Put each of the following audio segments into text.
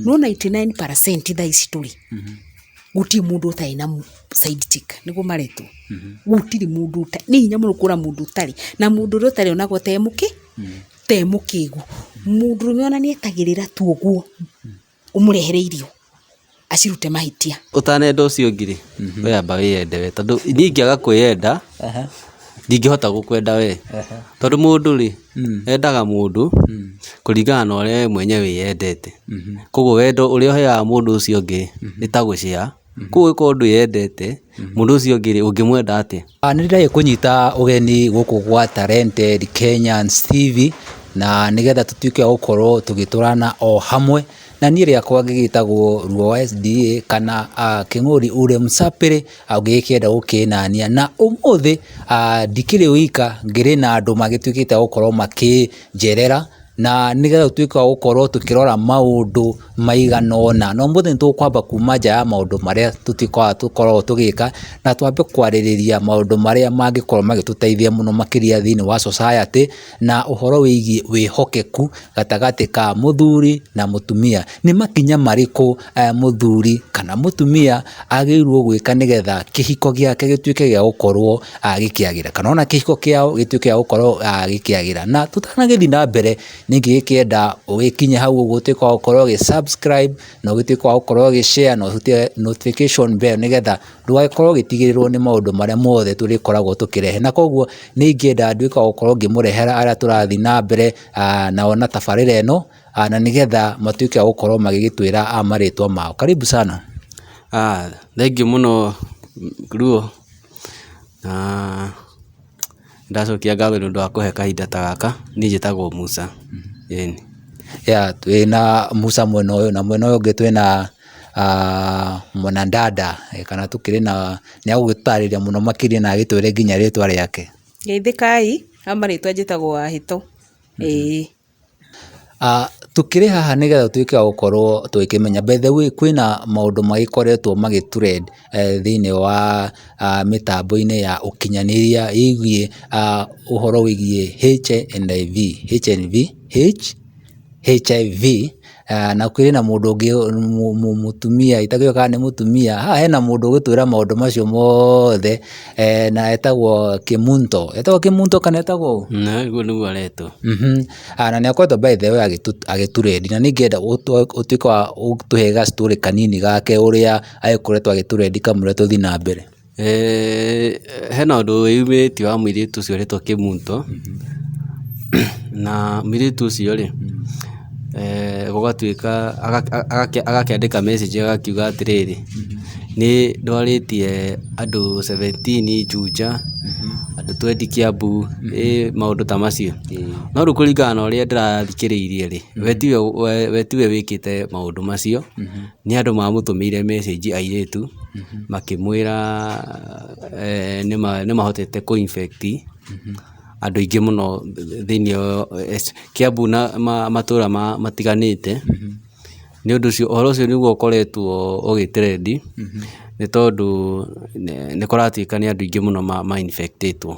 No 99% thaa ici tũrĩ, gũtirĩ mũndũ ũtarĩ na side chick, nĩguo maretwo. Gũtirĩ mũndũ ũtarĩ, nĩ hinya mũno kuona mũndũ ũtarĩ, na mũndũ ũrĩa ũtarĩ onagwo ta e mũkĩ, ta e mũkĩgu. Mũndũrũme ona nĩ etagĩrĩra tu ũguo ũmũrehere irio acirute mahĩtia. Ũtanenda ũcio ũngĩ rĩ, we amba wĩyende we, tondũ niĩ ingĩaga kwĩyenda, ndingĩhota gũkwenda we. Tondũ mũndũ rĩ, endaga mũndũ kũringana na ũrĩa we mwenyewe wĩyendete. Koguo wendo ũrĩa ũheaga mũndũ ũcio ũngĩ nĩ ta gũ share. Koguo ũngĩkorwo ndwĩyendete, mũndũ ũcio ũngĩ rĩ, ũngĩmwenda atĩa? Nĩ ndĩragĩkũnyita ũgeni gũkũ gwa Talented Kenyans TV na nĩgetha tũtuĩke a gũkorwo tũgĩtũrana o hamwe, na niĩ rĩakwa ngĩgĩtagwo Ruo wa SDA kana Kĩng'ũri ule Msapĩrĩ ũngĩgĩkĩenda gũkĩnania. Na ũmũthĩ ndikĩrĩ wika, ngĩrĩ na andũ magĩtuĩkĩte a gũkorwo makĩnjerera na nĩgetha tũtuĩke a gũkorwo tũkĩrora maũndũ maigana ũna. Na ũmũthĩ nĩ tũkwamba kuma nja ya maũndũ marĩa tũtuĩkaga tũkoragwo tũgĩka, na twambe kwarĩrĩria maũndũ marĩa mangĩkorwo magĩtũteithia mũno makĩria thĩiniĩ wa society, na ũhoro wĩgiĩ wĩhokeku gatagatĩ ka mũthuri na mũtumia. Nĩ makinya marĩkũ mũthuri kana mũtumia agĩrĩirwo gwĩka nĩgetha kĩhiko gĩake gĩtuĩke gĩa gũkorwo gĩkĩagĩra, kana ona kĩhiko kĩao gĩtuĩke gĩa gũkorwo gĩkĩagĩra. Na tũtanagĩthiĩ na mbere, nĩ ingĩgĩkĩenda ũgĩkinye hau ũguo ũtuĩke wa gũkorwo ũgĩ subscribe na ũgĩtuĩke wa gũkorwo ũgĩ share na ũhutie notification bell nĩgetha ndũgagĩkorwo ũgĩtigĩrĩrwo nĩ maũndũ marĩa mothe tũrĩkoragwo tũkĩrehe. Na koguo nĩ ingĩenda nduĩke wa gũkorwo ngĩmũrehera arĩa tũrathiĩ na mbere nao na tabarĩra ĩno, na nĩgetha matuĩke a gũkorwo magĩgĩtwĩra marĩtwa mao. Karibu sana. Thengiũ mũno Ruo, na ndacokia ngatho nĩ ũndũ wa kũhe kahinda ta gaka, niĩ njĩtagwo Musa, ĩni. Yeah, twĩna Musa mwena ũyũ na mwena ũyũ ũngĩ twĩna mwanadada kana tũkĩrĩ na nĩ agũgĩtũtarĩria mũno makĩria na agĩtwĩre nginya rĩtwa rĩake. Geithĩkai, ha marĩtwa njĩtagwo Wahĩto, ĩĩ. Tũkĩrĩ haha nĩgetha tũtuĩke a gũkorwo tũgĩkĩmenya, by the way kwĩna maũndũ magĩkoretwo magĩ trend thĩiniĩ wa mĩtambo-inĩ ya ũkinyanĩria ĩgiĩ ũhoro wĩgiĩ HIV, HIV, H, HIV na kwĩrĩ na mũndũ ũngĩ mũtumia itakĩũĩ kana nĩ mũtumia, haha hena mũndũ ũgũtwĩra maũndũ macio mothe na etagwo Kĩmunto, etagwo Kĩmunto kana etagwo ũ? Ũguo nĩguo aretwo. Na nĩ akoretwo by the way agĩtũrendi na nĩ ingĩenda ũtuĩke wa gũtũhe ga story kanini gake ũrĩa agĩkoretwo agĩtũrendi kamũira tũthiĩ na mbere. Hena ũndũ wĩyumĩrĩtie wa mũirĩtu ũcio ũretwo Kĩmunto, na mũirĩtu ũcio rĩ, gũgatuĩka agakĩandĩka message agakiuga atĩrĩrĩ, nĩ ndwarĩtie andũ 17 Juja, andũ 20 Kiambu, maũndũ ta macio. No rĩu kũringana na ũrĩa ndĩrathikĩrĩirie rĩ, we tiwe wĩkĩte maũndũ macio, nĩ andũ mamũtũmĩire message airĩtu, makĩmwĩra nĩ mahotete kũ infect andũ aingĩ mũno thĩiniĩ wa Kiambu na matũra matiganĩte. Nĩ ũndũ ũcio ũhoro ũcio nĩguo ũkoretwo ũgĩ trend nĩ tondũ nĩ kũratuĩka nĩ andũ aingĩ mũno ma infect ĩtwo.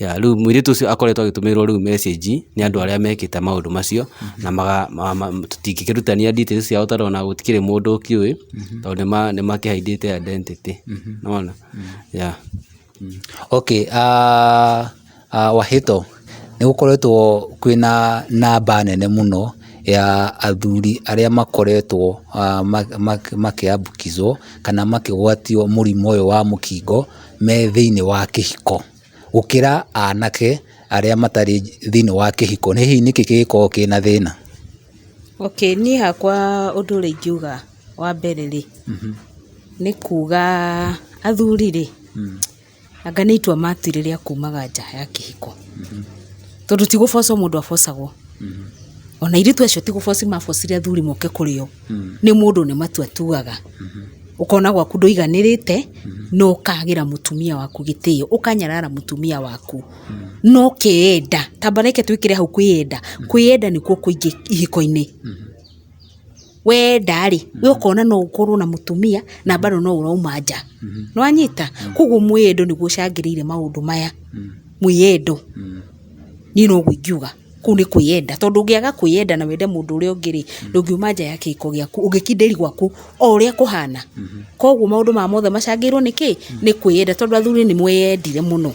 Rĩu mũirĩtu ũcio akoretwo agĩtũmĩrwo rĩu message nĩ andũ arĩa mekĩte maũndũ macio na tũtingĩkĩrutania details ciao tondũ ona gũtikĩrĩ mũndũ ũkĩũĩ tondũ nĩ makĩ hide ĩte identity, nĩwona? Yeah. Okay, Wahĩto, nĩ gũkoretwo kwĩna namba nene mũno ya athuri arĩa makoretwo makĩambũkizwo kana makĩgwatio mũrimũ ũyũ wa mũkingo me thĩiniĩ wa kĩhiko, gũkĩra anake arĩa matarĩ thĩiniĩ wa kĩhiko. Hihi nĩkĩ kĩngĩkorwo kĩna thĩna? Okay, niĩ hakwa ũndũ ũrĩa ingiuga wa mbere rĩ, nĩ kuga athuri rĩ, anga nĩ itua matuire rĩa kumaga nja ya kĩhiko. Tondũ ti gũbocwo mũndũ abocagwo. Ona airĩtu acio ti gũboci mabocire athuri moke kũrĩ o. Nĩ mũndũ nĩ matua atuaga. Ũkona gwaku ndũiganĩrĩte, na ũkagĩra mũtumia waku gĩtĩo, ũkanyarara mũtumia waku, na ũkeyenda. Tamba reke twĩkĩre hau kwĩyenda. Kwĩyenda nĩkuo kũingĩ ihiko-inĩ. Weyenda rĩ, we ũkona no ũkorwo na mũtumia na bado no ũrauma nja. Nĩ wanyita? Koguo mwĩyendo nĩguo ũcangĩrĩire maũndũ maya. Mwĩyendo. Niĩ noguo ingiuga. Kũu nĩ kwĩyenda, tondũ ũngĩaga kwĩyenda na wende mũndũ ũrĩa ũngĩ rĩ, ndũngiuma nja ya kĩhiko gĩaku, ũngĩkindĩria gwaku o ũrĩa kũhana. Koguo maũndũ maya mothe macangĩirwo nĩ kĩ? Nĩ kwĩyenda, tondũ athuri nĩ mwĩyendire mũno.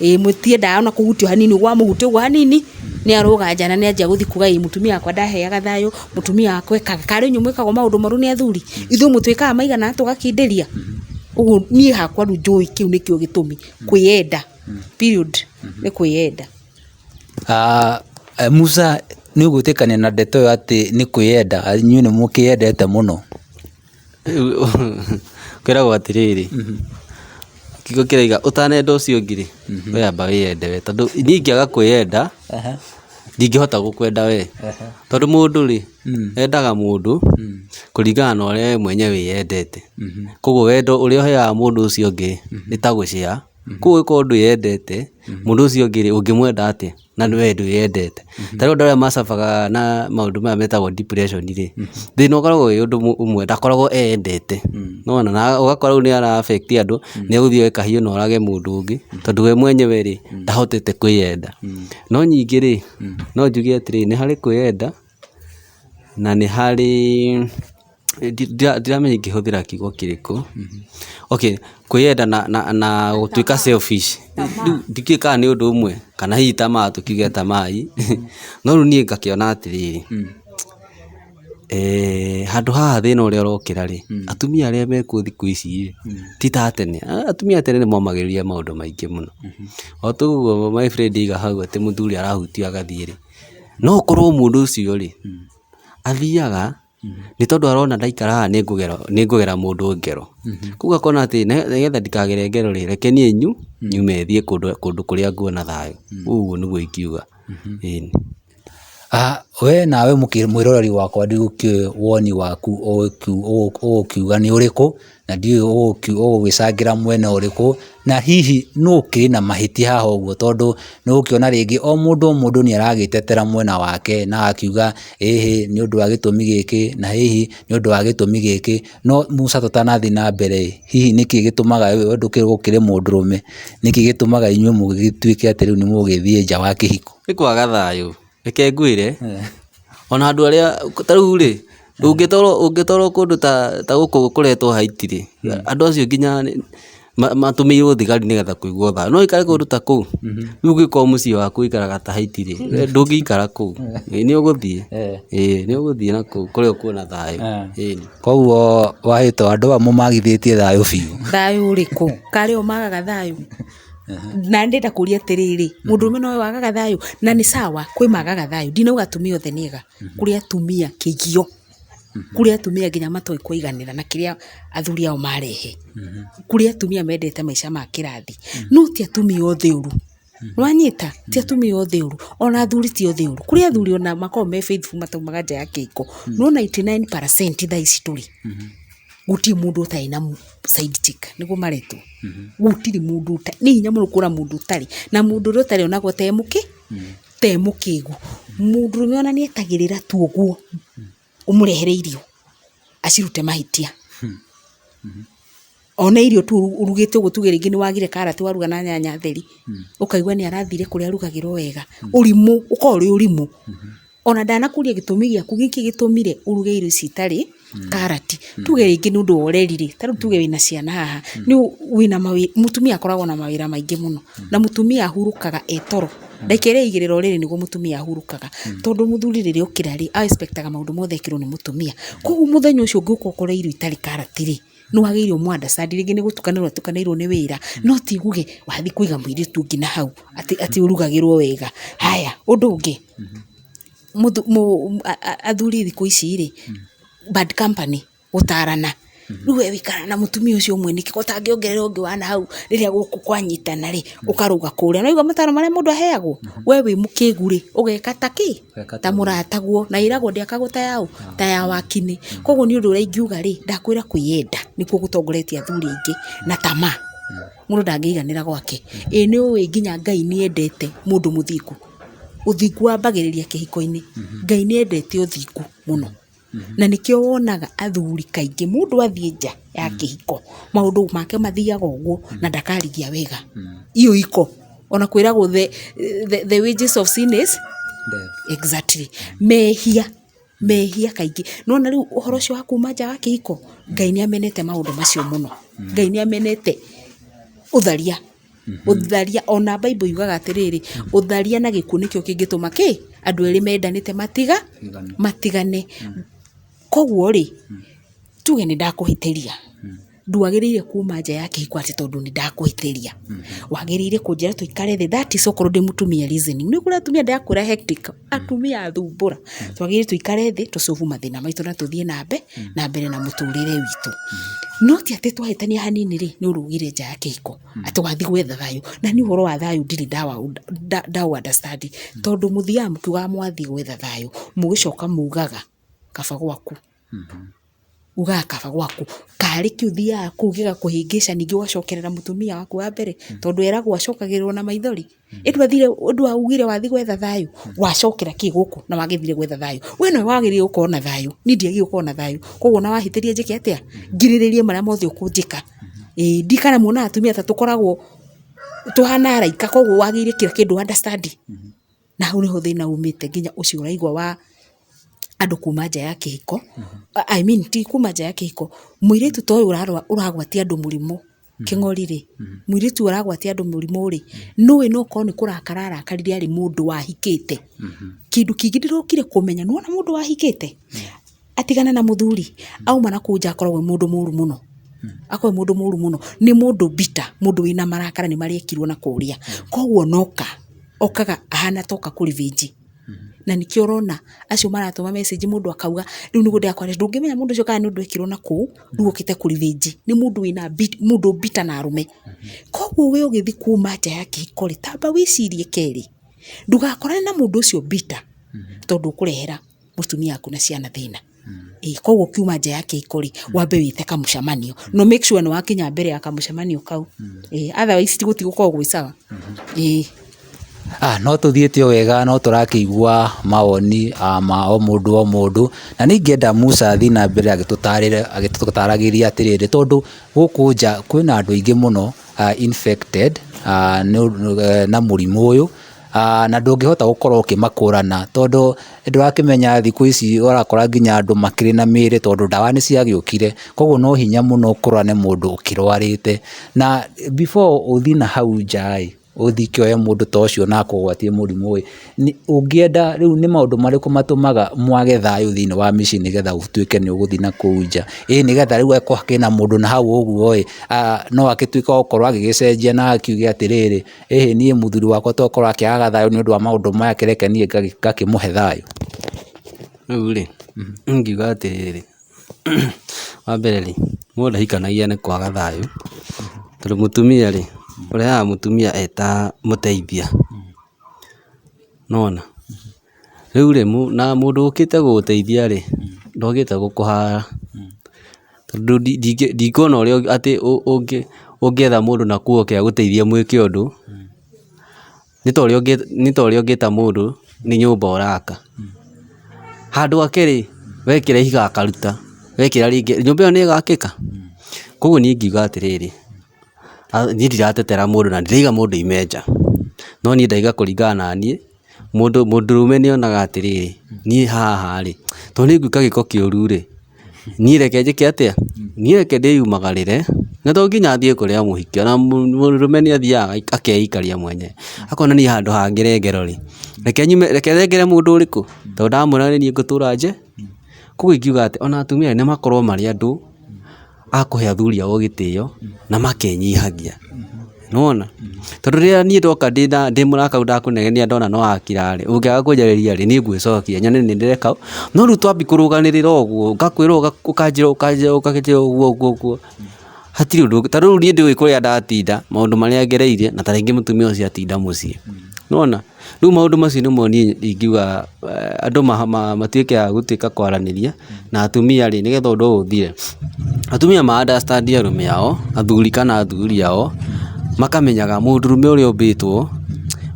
Ĩĩ mũtiendaga ona kũhutio hanini, wamũhutia ũguo hanini, nĩ arũga nja na nĩ anjia gũthiĩ kuga ĩ mũtumia wakwa ndaheaga thayũ, mũtumia wakwa ekaga, karĩ inyuĩ mwĩkagwo maũndũ moru nĩ athuri? Ithuĩ mũtwĩkaga maigana tũgakindĩria? Ũguo niĩ hakwa rĩu njũĩ kĩu nĩkĩo gĩtũmi, kwĩyenda, period, nĩ kwĩyenda. Musa nĩ ũgwĩtĩkania na ndeto ĩyo atĩ nĩ kwĩyenda, inyuĩ nĩ mũkĩyendete mũno? Kwĩragwo atĩrĩrĩ, kiugo kĩroiga ũtanenda ũcio ũngĩ rĩ, we amba wĩyende we, tondũ niĩ ingĩaga kwĩyenda, ndingĩhota gũkwenda we, tondũ mũndũ rĩ, endaga mũndũ kũringana na ũrĩa we mwenyewe wĩyendete, koguo wendo ũrĩa ũheaga mũndũ ũcio ũngĩ nĩ ta gũ share, koguo ũngĩkorwo ndwĩyendete, mũndũ ũcio ũngĩ rĩ, ũngĩmwenda atĩa na we ndwĩyendete. Ta rĩu andũ arĩa macabaga na maũndũ maya metagwo depression rĩ, thĩna ũkoragwo wĩ ũndũ ũmwe, ndakoragwo eyendete, nĩwona na ũgakora rĩu nĩ ara affect andũ, nĩ egũthiĩ oe kahiũ na orage mũndũ ũngĩ, tondũ we mwenyewe rĩ, ndahotete kwĩyenda. No ningĩ rĩ, no njuge atĩrĩrĩ, nĩ harĩ kwĩyenda, na nĩ harĩ ndiramenya ingĩhũthĩra kiugo kĩrĩkũ, okay kwĩyenda na gũtuĩka selfish, rĩu ndikĩũĩ kana nĩ ũndũ ũmwe, kana hihi tamaa tũkiuge tamaa ĩ, no rĩu niĩ ngakĩona atĩrĩrĩ, handũ haha thĩna ũrĩa ũrokĩra rĩ, atumia arĩa mekuo thikũ ici rĩ, ti ta a tene, atumia a tene nĩ momagĩrĩria maũndũ maingĩ mũno, o ta ũguo my friend oiga hau atĩ mũthuri arahutio agathiĩ rĩ, no ũkorwo mũndũ ũcio rĩ, athiaga nĩ tondũ arona ndaikara haha nĩ ngũgera mũndũ ngero. Koguo akona atĩ nĩgetha ndikagere ngero rĩ, reke niĩ nyume thiĩ kũndũ kũrĩa nguona thayũ. Ũguo nĩguo ingiuga, ĩni. We nawe mwĩroreri wakwa ndigũkĩũĩ woni waku ũgũkiuga nĩ ũrĩkũ, na ndiũĩ ũgũgĩcangĩra mwena ũrĩkũ, na hihi nũ ũkĩrĩ na mahĩtia haha ũguo, tondũ nĩ ũgũkĩona rĩngĩ o mũndũ o mũndũ nĩ aragĩtetera mwena wake na agakiuga ĩhĩ nĩ ũndũ wa gĩtũmi gĩkĩ na hihi nĩ ũndũ wa gĩtũmi gĩkĩ, no Musa tũtanathiĩ na mbere ĩ, hihi nĩkĩ gĩtũmaga ũndũ gũkĩrĩ mũndũrũme, nĩkĩ gĩtũmaga inyuĩ mũgĩtuĩke atĩ rĩu nĩ mũgũgĩthiĩ nja wa kĩhiko? Nĩ kwaga thayũ, reke ngwĩre, ona andũ arĩa ta rĩu rĩ, ũngĩtwarwo kũndũ ta gũkũ kũretwo Haiti rĩ, andũ acio nginya matũmĩirwo thigari nĩgetha kũigwo thayũ. No ũikare kũndũ ta kũu? Rĩu ũngĩkorwo mũciĩ waku ũikaraga ta Haiti rĩ, ndũngĩikara kũu, nĩ ũgũthiĩ, ĩĩ nĩ ũgũthiĩ na kũu kũrĩa ũkuona thayũ. Ĩni. Koguo wahĩto andũ aya mũmagithĩtie thayũ biũ. Thayũ ũrĩkũ? Karĩ o magaga thayũ? Na ndĩrenda kũria atĩrĩrĩ, mũndũrũme nowe wagaga thayũ? Na nĩ sawa kwĩ magaga thayũ, ndinauga atumia othe nĩ ega, kũrĩ atumia kĩgio, kũrĩ atumia nginya matoĩ kũiganĩra na kĩrĩa athuri ao marehe, kũrĩ atumia mendete maica ma kĩrathi, no ti atumia othe ũru, nĩwanyita? Ti atumia othe ũru, ona athuri ti othe ũru, kũrĩ athuri ona makoragwo me faithful mataumaga nja ya kĩhiko, no 99% thaa ici tũrĩ, gũtirĩ mũndũ ũtarĩ na side chick, nĩguo maretwo, gũtirĩ mũndũ ũtarĩ, nĩ hinya mũno kuona mũndũ ũtarĩ, na mũndũ ũrĩa ũtarĩ onagwo ta e mũkĩ, ta e mũkĩgu, mũndũrũme ona nĩ etagĩrĩra tu ũguo, ũmũrehere irio, acirute mahĩtia. One irio tu ũrugĩte ũguo tuge rĩngĩ nĩ wagire karati waruga na nyanya theri, ũkaigua nĩ arathire kũrĩa arugagĩrwo wega, ũrimũ, ũkoragwo ũrĩ ũrimũ. Ona ndanakũria gĩtũmi gĩaku nĩkĩ gĩtũmire ũruge irio ici itarĩ karati. Tuge rĩngĩ nĩ ũndũ wa ũreri rĩ, ta rĩu tuge wĩna ciana haha, nĩ wĩna mawĩra, mũtumia akoragwo na mawĩra maingĩ mũno, na mũtumia ahurũkaga e toro. Ndagĩka ĩrĩa aigĩrĩra ũrĩrĩ nĩguo mũtumia ahurũkaga, tondũ mũthuri rĩrĩa okĩra rĩ, a expect aga maũndũ mothe ekĩrwo nĩ mũtumia. Koguo mũthenya ũcio ũngĩũka ũkore irio itarĩ karati rĩ, nĩ wagĩrĩire ũmũ understand rĩngĩ nĩ gũtukanĩrwo atukanĩirwo nĩ wĩra, no ti uge wathiĩ kũiga mũirĩtu ũngĩ na hau atĩ ũrugagĩrwo wega. Haya, ũndũ ũngĩ, athuri thikũ ici rĩ, bad company, gũtarana. Rĩu we wĩikaraga na mũtumia ũcio ũmwe nĩkĩ, ko ũtangĩongerera ũngĩ wa nahau rĩrĩa gũkũ kwanyitana rĩ, ũkarũga kũrĩa. Nĩwaigua mataro marĩa mũndũ aheagwo? We wĩ mũkĩgu rĩ, ũgeka ta kĩ? Ta mũrataguo. Na ĩragwo ndĩakagwo ta ya ũ? Ta ya wakinĩ. Koguo niĩ ũndũ ũrĩa ingiuga rĩ, ndakwĩra kwĩyenda nĩkuo gũtongoretie athuri aingĩ na tamaa. Mũndũ ndangĩiganĩra gwake. Ĩ nĩ ũĩ nginya Ngai nĩ endete mũndũ mũthingu? Ũthingu wambagĩrĩria kĩhiko-inĩ. Ngai nĩ endete ũthingu mũno. Na nĩkĩo wonaga athuri kaingĩ mũndũ athiĩ nja ya kĩhiko, maũndũ make mathiaga ũguo na ndakarigia wega. Iyo iko, ona kwĩragwo the wages of sin is Exactly. Mehia, mehia kaingĩ. Nĩwona rĩu ũhoro ũcio wa kuma nja wa kĩhiko, Ngai nĩ amenete maũndũ macio mũno. Ngai nĩ amenete ũtharia. Ũtharia, ona Bible yugaga atĩrĩrĩ, ũtharia na gĩkuũ nĩkĩo kĩngĩtũma kĩ? Andũ erĩ mendanĩte matigane. Koguo rĩ, tuge nĩ ndakũhĩtĩria, ndwagĩrĩire kuma nja ya kĩhiko atĩ tondũ nĩ ndakũhĩtĩria. Wagĩrĩire kũnjĩra tũikare thĩ, that is okorwo ndĩ mũtumia reasoning. Nĩ ũkũrĩ atumia ndĩrakwĩra hectic, atumia athumbũra. Twagĩrĩire tũikare thĩ tũ solve mathĩna maitũ na tũthiĩ na mbere na mũtũrĩre witũ. No ti atĩ twahĩtania hanini rĩ, nĩ ũrũgire nja ya kĩhiko, atĩ wathiĩ gwetha thayũ. Na niĩ ũhoro wa thayũ ndirĩ ndaũ understand, tondũ mũthiaga mũkiugaga mwathiĩ gwetha thayũ, mũgĩcoka mugaga kaba gwaku. Ugaga kaba gwaku. Karĩ kĩ ũthiaga kũu gĩgakũhĩngĩca ningĩ ũgacokerera mũtumia waku wa mbere, tondũ eragwo acokagĩrĩrwo na maithori. Ĩ ndwathire, ndwaugire wathiĩ gwetha thayũ, wacokera kĩ gũkũ na wagĩthire gwetha thayũ. We nowe wagĩrĩire gũkorwo na thayũ, niĩ ndiagĩrĩire gũkorwo na thayũ. Koguo ona wahĩtĩria njĩke atĩa? Ngirĩrĩrie marĩa mothe ũkũnjĩka. Ĩĩ ndikana muonaga atumia ta tũkoragwo tũhana araika, koguo wagĩrĩire kila kĩndũ understand. Na hau nĩho thĩna umĩte nginya ũcio ũraigua wa andũ kuma nja ya kĩhiko. I mean ti kuma nja ya kĩhiko, mũirĩtu ta ũyũ ũragwatia andũ mũrimũ kĩng'ori rĩ, mũirĩtu ũyũ ũragwatia andũ mũrimũ rĩ, nũĩ no korwo nĩ kũrakara arakarire arĩ mũndũ wahikĩte. Kĩndũ kĩngĩ ndĩrokire kũmenya, nĩwona mũndũ wahikĩte, atigana na mũthuri, auma na kũu nja akoragwo e mũndũ mũru mũno. Akoragwo e mũndũ mũru mũno. Nĩ mũndũ bitter, mũndũ wĩna marakara nĩ marĩa ekirwo na kũrĩa. Koguo noka, okaga ahana ta oka kũ revenge. Na nĩkĩo ũrona acio maratũma message mũndũ akauga rĩu nĩguo ndĩrakwaria, ndũngĩmenya mũndũ ũcio kana nĩ ũndũ ekirwo na kũu, rĩu okĩte kũ revenge. Nĩ mũndũ wĩna mũndũ bitter na arũme. Koguo we ũgĩthiĩ kuma nja ya kĩhiko rĩ, tamba wĩcirie kerĩ. Ndũgakorane na mũndũ ũcio bitter, tondũ ũkũrehera mũtumia waku na ciana thĩna. Ĩĩ koguo ũkiuma nja ya kĩhiko rĩ, wambe wĩte kamũcemanio. No make sure nĩ wakinya mbere ya kamũcemanio kau. Ĩĩ otherwise gũtigũkorwo gwĩ sawa. Ĩĩ. No tũthiĩte o wega no tũrakĩigua mawoni ma o mũndũ o mũndũ, na nĩ ingĩenda Musa athiĩ na mbere agĩtũtaragĩria atĩrĩrĩ, tondũ gũkũ nja kwĩna andũ aingĩ mũno infected na mũrimũ ũyũ, na ndũngĩhota gũkorwo ũkĩmakũrana tondũ ndũrakĩmenya thikũ ici ũrakora nginya andũ makĩrĩ na mĩĩrĩ tondũ ndawa nĩ ciagĩũkire, koguo no hinya mũno ũkũrane mũndũ ũkĩrwarĩte, na before ũthiĩ na hau nja ĩ, ũthiĩ ũkĩoe mũndũ ta ũcio na akũgwatie mũrimũ ĩ, ũngĩenda rĩu nĩ maũndũ marĩkũ matũmaga mwage thayũ thĩinĩ wa mĩciĩ nĩgetha ũtuĩke nĩ ũgũthiĩ na kũu nja, ĩ nĩgetha rĩu angĩkorwo hakĩrĩ na mũndũ na hau ũguo ĩ, no agĩtuĩke wa gũkorwo agĩgĩcenjia na akiuge atĩrĩrĩ, ĩhĩ niĩ mũthuri wakwa tokorwo akĩagaga thayũ nĩ ũndũ wa maũndũ maya kĩreke niĩ ngakĩmũhe thayũ. Rĩu rĩ, ingiuga atĩrĩrĩ, wa mbere rĩ, mũndũ ndahikanagia nĩ kwaga thayũ, tondũ mũtumia rĩ, ũrehaga mũtumia eta mũteithia, nĩwona? Rĩu rĩ, na mũndũ ũkĩte gũgũteithia rĩ, ndokĩte gũkũhara, tondũ ndikuona ũrĩa atĩ ũngĩetha mũndũ na kũu oke agũteithie mwĩke ũndũ, nĩ ta ũrĩa ũngĩta mũndũ nĩ nyũmba ũraka. Handũ ake rĩ, wekĩra ihiga akaruta, wekĩra rĩngĩ, nyũmba ĩyo nĩ ĩgakĩka? Koguo niĩ ingiuga atĩrĩrĩ, niĩ ndiratetera mũndũ na ndirauga mũndũ aume nja, no niĩ ndauga kũringana na niĩ, mũndũ mũndũrũme nĩ onaga atĩrĩrĩ, niĩ haha rĩ, tondũ nĩ ngwĩka gĩko kĩũru rĩ, niĩ reke njĩke atĩa, niĩ reke ndĩyumagarĩre, na to nginya thiĩ kũrĩa mũhiki, ona mũndũrũme nĩ athiaga akeikaria mwenyewe, akona niĩ handũ hangĩre ngero rĩ, reke nyume, reke thengere mũndũ ũrĩkũ, tondũ ndamwĩra nĩ niĩ ngũtũra nje, koguo ingiuga atĩ ona atumia nĩ makorwo marĩ andũ a kũhe athuri ao gĩtĩo, na makenyihagia, nĩwona? Tondũ rĩrĩa niĩ ndoka ndĩna ndĩ mũrakaru ndakũnegenia ndona nĩ wakira rĩ, ũngĩaga kũnjarĩria rĩ, niĩ ngwĩcokia nyone nĩ ndĩreka ũ, no rĩu twambia kũrũganĩrĩra ũguo, ngakwĩra ũũ ũkanjĩra ũũ ũkanjĩra ũũ ũkanjĩra ũguo ũguo ũguo, hatirĩ ũndũ, ta rĩu niĩ ndiũĩ kũrĩa ndatinda, maũndũ marĩa ngereire, na ta rĩngĩ mũtumia ũcio atinda mũciĩ, nĩwona? Rĩu maũndũ macio nĩmo niĩ ingiuga andũ matuĩke a gũtuĩka kwaranĩria, na atumia rĩ, nĩgetha ũndũ ũyũ ũthire, atumia ma understand arũme ao, athuri kana athuri ao, makamenyaga mũndũrũme ũrĩa ũmbĩtwo,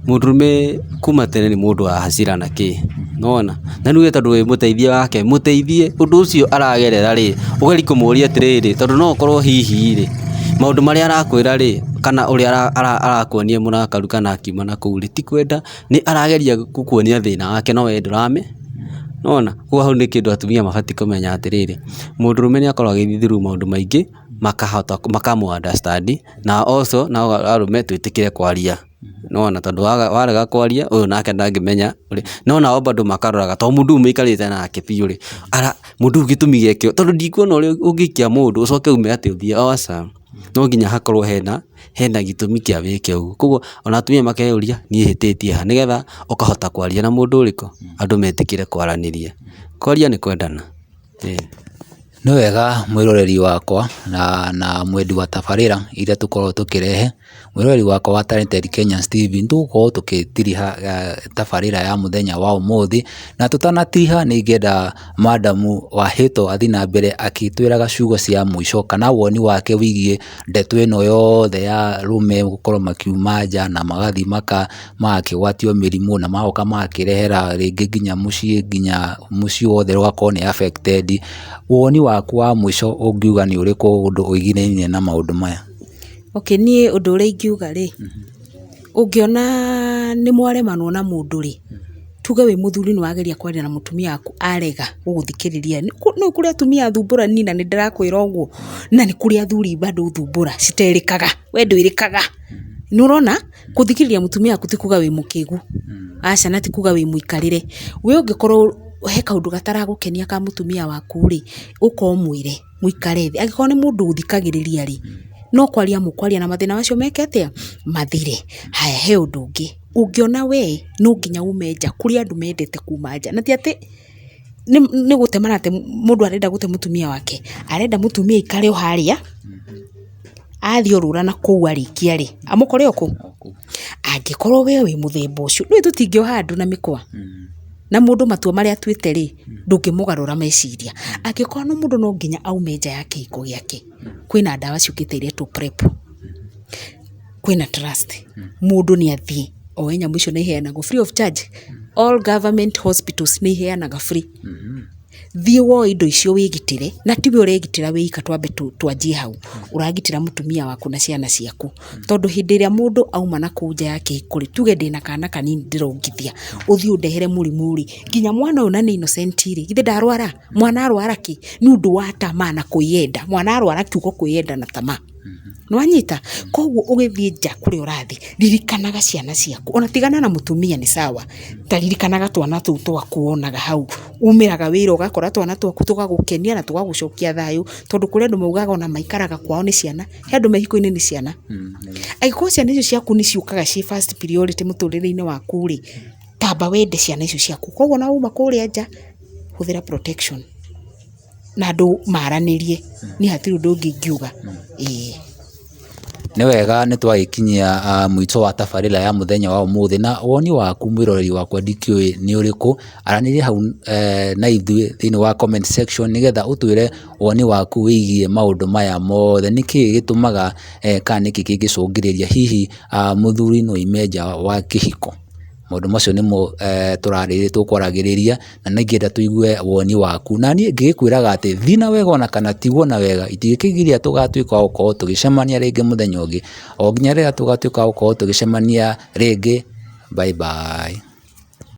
mũndũrũme kuma tene nĩ mũndũ wa hasira na kĩ, nĩwona? Na rĩu we tondũ wĩ mũteithia wake, mũteithie ũndũ ũcio aragerera rĩ, ũgerie kũmũria atĩrĩrĩ, tondũ no ũkorwo hihi rĩ, Maũndũ marĩa arakwĩra rĩ, kana ũrĩa arakuonia mũrakaru kana akiuma na kũu rĩ, ti kwenda, nĩ arageria gũkuonia thĩna wake no we ndũramĩ, nĩwona? Koguo hau nĩ kĩndũ atumia mabatiĩ kũmenya atĩrĩrĩ, mũndũrũme nĩ akoragwo agĩthiĩ through maũndũ maingĩ, makahota makamũ understand, na also nao arũme twĩtĩkĩre kwaria. Nĩwona? Tondũ warega kwaria, ũyũ nake ndangĩmenya ũrĩa, no nao bado makaroraga tondũ mũndũ ũyũ mũikarĩte nake biũ rĩ, mũndũ ũyũ gĩtũmi gĩake, tondũ ndikuona ũrĩa ũngĩikia mũndũ ũcoke ume atĩ ũthiĩ, aca. No nginya hakorwo hena, hena gĩtũmi kĩa wĩke ũguo. Koguo ona atumia makeyũria niĩ hĩtĩtie ha, nĩgetha ũkahota kwaria na mũndũ ũrĩkũ, andũ metĩkĩre kwaranĩria. Kwaria nĩ kwendana, ĩĩ. Nĩ wega mwĩroreri wakwa na mwendi wa tabarĩra iria tũkoragwo tũkĩrehe, mwĩroreri wakwa wa Talented Kenyans TV, nĩ tũgũkorwo tũgĩtiriha tabarĩra ya mũthenya wa ũmũthĩ, na tũtanatiriha nĩ ingĩenda madam Wahĩto athiĩ na mbere akĩtwĩraga ciugo cia mũico kana woni wake wĩgiĩ ndeto ĩno yothe ya arũme gũkorwo makiuma nja na magathiĩ magakĩgwatio mĩrimũ na magoka magakĩrehera rĩngĩ nginya mũciĩ nginya mũciĩ wothe ũgakorwo nĩ affected. Woni waku wa mũico ũngiuga nĩ ũrĩkũ ũndũ ũiganainie na maũndũ maya? Okay, niĩ ũndũ ũrĩa ingiuga rĩ, ũngĩona nĩ mwaremanwo na mũndũ rĩ, tuge wĩ mũthuri nĩ wageria kwaria na mũtumia waku arega gũgũthikĩrĩria, nĩ kũrĩ atumia athumbũrani na nĩ ndĩrakwĩra ũguo, na nĩ kũrĩ athuri bado thumbũra citerĩkaga, we ndwĩrĩkaga. Nĩ ũrona? Gũthikĩrĩria mũtumia waku ti kuga wĩ mũkĩgu, aca na ti kuga wĩ mũikarĩre. We ũngĩkorwo he kaũndũ gataragũkenia ka mũtumia waku rĩ, ũka ũmwĩre mũikare thĩ. Angĩkorwo nĩ mũndũ ũthikagĩrĩria rĩ, no kwaria mũkwaria na mathĩna macio meke atĩa? Mathire. Haya he ũndũ ũngĩ, ũngĩona we no nginya ume nja, kũrĩ andũ mendete kuma nja, na ti atĩ nĩ gũte marate mũndũ arenda gũte mũtumia wake, arenda mũtumia aikare o harĩa, athiĩ orũra na kũu arĩkia rĩ, amũkore o kũu? Angĩkorwo we wĩ mũthemba ũcio, nĩũĩ tũtingĩoha andũ na mĩkwa, na mũndũ matua marĩa atuĩte rĩ, ndũngĩmũgarũra meciria. Angĩkorwo no mũndũ no nginya aume nja ya kĩhiko gĩake, kwĩna ndawa ciũkĩte iretwo PrEP, kwĩna Trust, mũndũ nĩ athiĩ oe nyamũ icio nĩ iheanagwo free of charge, all government hospitals nĩ iheanaga free. Thiĩ woe indo icio wĩgitĩre, na tiwe ũregitĩra wĩ ika twambe twanjie hau, ũragitĩra mũtumia waku na ciana ciaku. Tondũ hĩndĩ ĩrĩa mũndũ auma na kũu nja ya kĩhiko rĩ, tuge ndĩna kana kanini ndĩrongithia, ũthiĩ ũndehere mũrimũ rĩ, nginya mwana ũyũ na nĩ innocent rĩ, githĩ ndarwara? Mwana arwara kĩ? Nĩ ũndũ wa tamaa na kwĩyenda, mwana arwara kiugo kwĩyenda na tamaa. Nĩwanyita? Koguo ũgĩthiĩ nja kũrĩa ũrathiĩ, ririkanaga ciana ciaku, ona tigana na mũtumia nĩ sawa, ta ririkanaga twana tũu twaku wonaga hau, umĩraga wĩra ũgakora twana twaku tũgagũkenia na tũgagũcokia thayũ, tondũ kũrĩ andũ maugaga ona maikaraga kwao nĩ ciana, he andũ me hiko-inĩ nĩ ciana. Angĩkorwo ciana icio ciaku nĩ ciũkaga ciĩ first priority mũtũrĩre-inĩ waku rĩ, tamba wende ciana icio ciaku, koguo ona wauma kũrĩa nja, hũthĩra protection na andũ maranĩrie, niĩ hatirĩ ũndũ ũngĩ ingiuga, ĩĩ. Nĩ wega nĩ twagĩkinyia mũico wa tabarĩra ya mũthenya wa ũmũthĩ na woni waku mwĩroreri wakwa ndikĩũĩ nĩ ũrĩkũ, aranĩria hau na ithuĩ thĩinĩ wa comment section nĩgetha ũtwĩre woni waku wĩgiĩ maũndũ maya mothe, nĩkĩĩ gĩtũmaga kana nĩkĩĩ kĩngĩcũngĩrĩria hihi mũthuri no aime nja wa kĩhiko? Maũndũ macio nĩmo tũkwaragĩrĩria na nĩ ingĩenda tũigue woni waku. Na niĩ ngĩgĩkwĩraga atĩ thiĩ na wega ona kana tigwo na wega itingĩkĩgiria tũgatuĩka a gũkorwo tũgĩcemania rĩngĩ mũthenya ũngĩ, o nginya rĩrĩa tũgatuĩka a gũkorwo tũgĩcemania rĩngĩ, bye bye.